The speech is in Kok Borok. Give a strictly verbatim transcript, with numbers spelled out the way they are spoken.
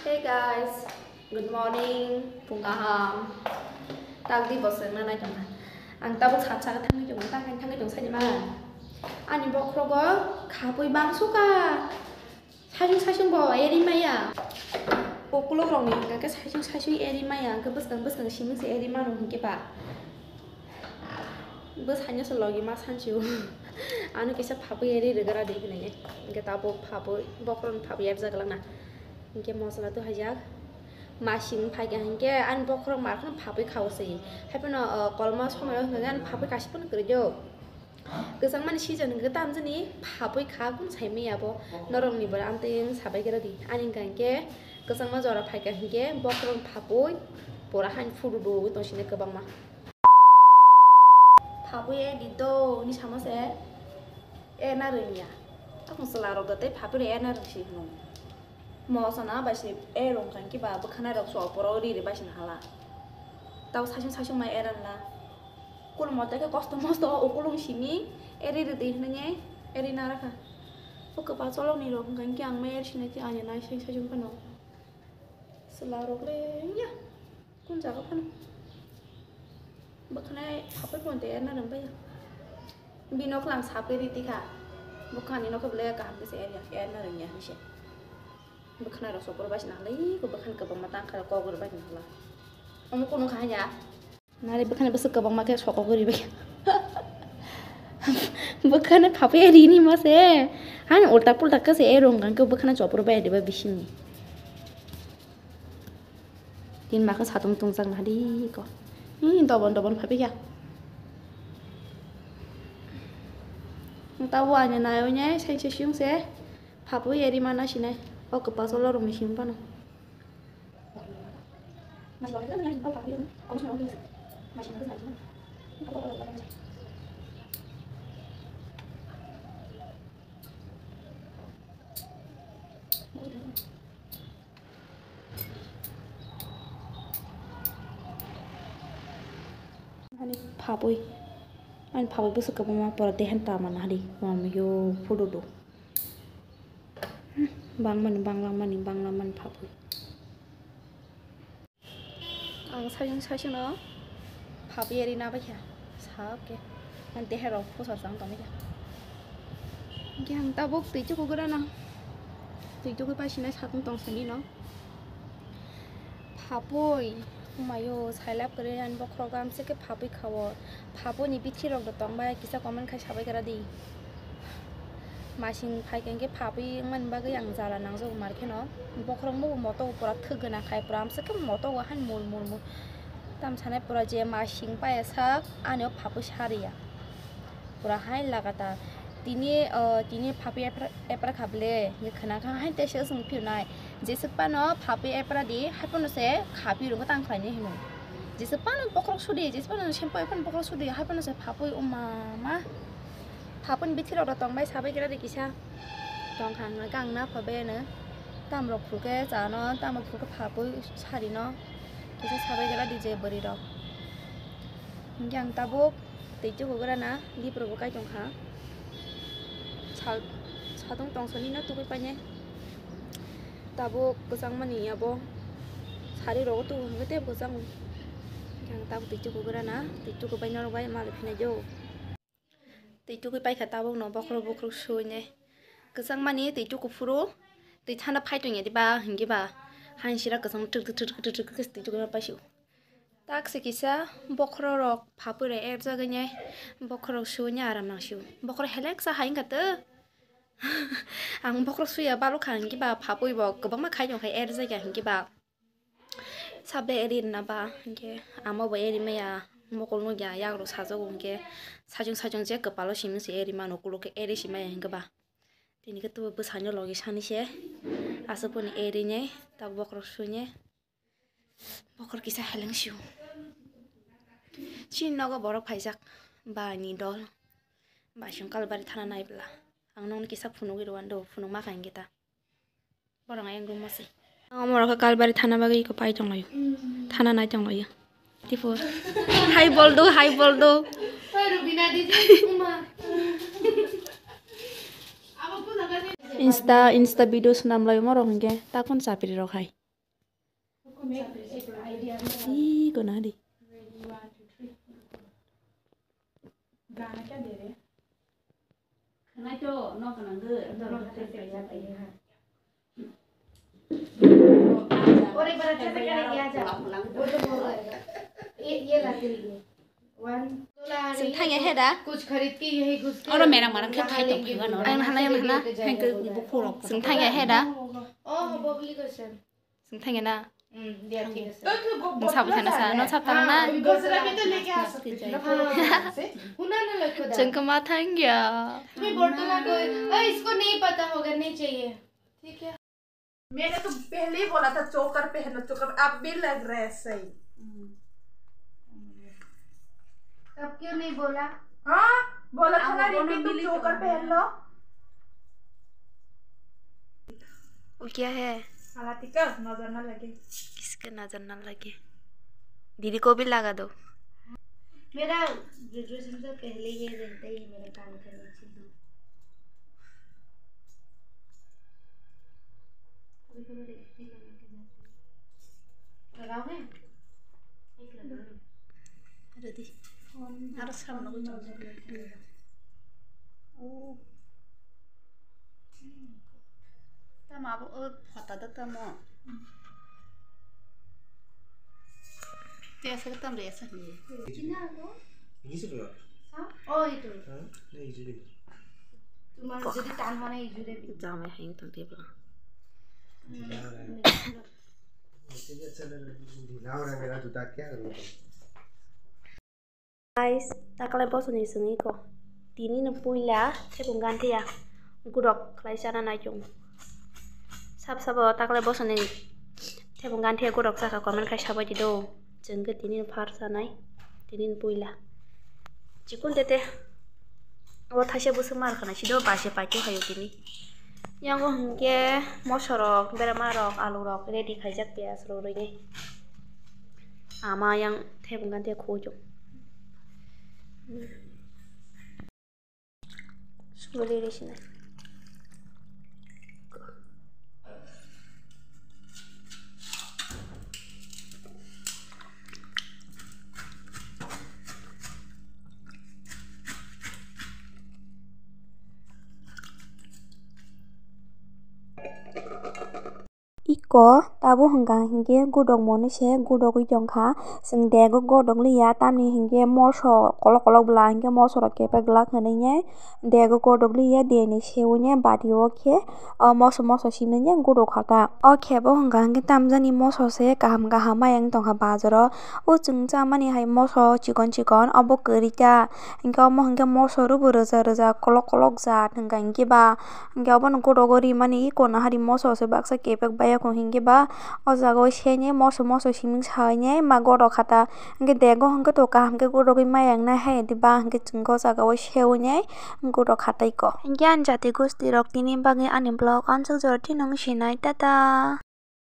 Hey guys, good morning, phung kaham. Tagdi bosong na nai tongkha. Ang tabuk sat saka thangwi tongkha, tangkha thangwi tong sani ma. Ani bokhrogo khapui bangsuka. Saichung saichung bo eri maya. Ukulok rokni hingka khe saichung saichung eri maya, hingke bwskang bwskang siming se eri mano hingke ba. Bwskango se logi ma sanchi o. Ano kisa phapui eri rwgara di hinwi. Hingke tabuk phapui, bokhorok phapui eri jaglak na. Hingke mosla tu hajak. Masing phaikha hingke ani bokhorok markhano phapui khao se. Haiphano, o, kolma somoyo hingke ani phapui kaisa phano kwrwi do. Kwchangmani season hingke tamjani phapui kha kung saimaya bo. Norokni bwrwi amtwi wng sabai khe rw di. Ani hingka hingke kwchangma jora phaikha hingke bokhorok phapui pura hain phudu do tong sini kwbangma. Phapui e di do ni sama se e na rwngya. Takung chwla rok da tei phapui rok e na rwngsi hwnwi. Moso na bai se e rwng kha hwnkhe ba bwkhanai rok so opor o ri ri bai se na hala. Tabo saichung saichung mai e rwng la. Kul moto khe kosto mosto o ukulung simi e ri ri di hwnwi e ri na rakha. O kwpal cholok ni rok hwnkha hwnkhe ang mai er sinai tei ani nai saichung saichung phano. Chwla rok le ya. Kun jaga phano? Bwkhanai phapui phone tei erna rwng baiya. Bini nokla ang sapui riti kha. Bwkhani nokla bwle kaham khe se erya, erna rwngya hinwi se. Bwkhana rok sopor bai se nahlai, ko bwkhani kwbangma tang kha kok rw bai nahlai. Omo kunu kha ya. Nari bwkhani bwswk kwbangma khe sokok rw bai. Bwkhani phapui rini ma se. Hani ulta pulta khe se erung kang khe bwkhani chopor bai diba bisingni. Tin ma khe satung tungjak na di ko. Hi dobon dobon phabi kha. Tabo ani nai oi nai sai se siyung se. Phapui eri mana sinai. O kwpal cholo rok ni sim phano. Ani phapui, ani phapui bwswk kwbangma pora dehan tama nahadi, mamio photo do. Hmm, bangmani, banglamani, banglamani phapui. Ang saichung saichung no phapui eri nabaikha, sak khe. Ani deha rok pusa chang tongbaikha. Hingke ang tabuk twi chukugra na. Twi chukui pasinai satung tong sani no. Phapui, mayo, sailap kwrwi ani bokhorok amswk khe phapui khao. Phapui ni bithi rok do tongbai, kisa comment khai sabai gra di. Masing phaikha hingke phapui wngmani bagwi ang jala nangjago mar kheno. Bokhorok bo moto pura thwk gana khai, pura amswk khe moto o han mul mul mul. Tam sanai pura je masing paya sak, ani o phapui sariya. Pura hai lagatar. Tini, o, tini phapui epra, epra kha ble, hingke khwna kha hai teisa wng phiyonai. Jeswk phano phapui epra di, hai phano se khapui rwngkha tang khlainai hino. Jeswk phano bokhorok sudi, jeswk phano sempai phano bokhorok sudi, hai phano se phapui o mama. Phapui ni bithi rok tongbai sabai kira di kisa. Tong kha hwnka khe ang napha bai ano. Tam rok phuru khe chano, tam rok phuru khe phapui sari no. Kisa sabai kira di je bwrwi rok. Hingke ang tabuk twi chukugra na, dipro bo kai tongkha. Sal, satung tong sani no tugui paine. Tabuk kwchangmani abo sari rogo tubu hingke tei kwchang. Hingke ang tabuk twi chukugra na, twi chukubai norok bai malai phinai jo. Twi tugui paikha tabuk no bokhorok bokhorok suine. Kwchangmani twi tuku phuru twi thanda phai tongya diba hingke ba hansira kwchang tuk tuk tuk tuk tuk tuk twi tugui paisio. Taksi kisa bokhorok rok phapui rok erjagwi nai bokhorok suine aram nang sio. Bokhorok helek sa hai wngkha to. Ang bokhorok suya balokha hingke ba phapui bo kwbangma khai tongkha erjakya hingke ba. Sabe eri rwna ba, hingke amo bo eri maya, mokol nugya, yagrok sajago hingke, saichung saichung je kwpalo simi se eri mano, ukulok ke eri si maya hingke ba. Tini khe tubo bwsano logi sani se, aswk pono eri nai, tak bokhorok sui nai, bokhorok kisa heleng sio. Chini nogo borok phaijak, bai ni dol, bai song Kalbari thana nai bwla. Ang nokni kisa phunugwi rwando, phunuk ma kha hingke ta. Borok ayang room o se. Ang omorok khe Kalbari thana bagwi eko pai tonglaio. Thana nai tonglaio. Tipo. Hai bol do, hai bol do. Insta, Insta video swnam lai morok hwnkhe takon chapri rok hai. Ih, kau nadi. Sengthang ya heda. Oro merang merang khe khai tong phaiba no. Ang hana, ang hana. Hengke bukhurok. Sengthang ya heda. Sengthang ya na. Nwng sabo thana sa, nwng sabo thana na. Chwng kwma thang ya. मैंने तो पहले ही बोला था चोकर पहनो, चोकर। आप भी लग रहे हैं सही। तब क्यों नहीं बोला? हाँ, बोला था ना रिमी, तुम चोकर पहन लो। वो क्या है? काला टीका, नजर ना लगे। किसके नजर ना लगे? दीदी को भी लगा दो। मेरा ग्रेजुएशन से पहले ये रहता ही मेरे कान के नीचे। लगाओगे? Ready. Aro samno. Oh. Tamo abo, o, phota da tamo. Te asa tam re asa. Ini sih dulu. Oh, itu. Hah? Ini sih dulu. তোমার যদি টান মানে এই জুড়ে দিই। Jam ya, hain tang tebra. ढीला हो रहा है। ढीला हो रहा है, मेरा जूता क्या करूँ? Guys, taklai bosoni sengwi ko. Tini no puila thebung ganthi ya. Gudok khlai chana nai chwng. Sab sabo taklai bosoni thebung ganthi ya gudok chakha comment khai sabai di do. Chwng khe tini no phar chanai. Tini no puila. Chikun tete. Abo thaisa bwswk mar khana sido ba se paikhe hayo tini. Yango hinkhe mosorok, beramarok, alurok ready khaijak piyaj rwrwini. Ama yang thebung ganthi ya khujung. Suguli rwsina. Iko tabuk hwnkha hinkhe gudok monwi se gudogwi tongkha. Chwng dego godok liya, tamni hinkhe moso kolok kolok bwla hinkhe mosorok kepek glak hwnwi dego godok liya, dini sewini bati o khe o moso moso simi gudok kha ta. O khe bo hwnkha hinkhe tamjani moso se kaham kaham maya wng tongkha bazaro. O chwng chamani hai moso chikon chikon obo kwrwi ta. Hinkhe omo hinkhe moso rwbo rwja rwja kolok kolok jat hwnkha hinkhe ba. Hinkhe obono godogo rimani iko nahari moso se baksa kepek baiya kho hinkhe ba o jaga o sene moso moso siming sainai ma godok kha ta. Hinkhe dego hinkhe to kaham khe godogwi maya wngnai hai diba hinkhe chwng o jaga o sewinai godok kha ta iko. Hinkhe ani jati gosti rok tini bagwi ani vlog ansuk jora tino wng sinai, tata.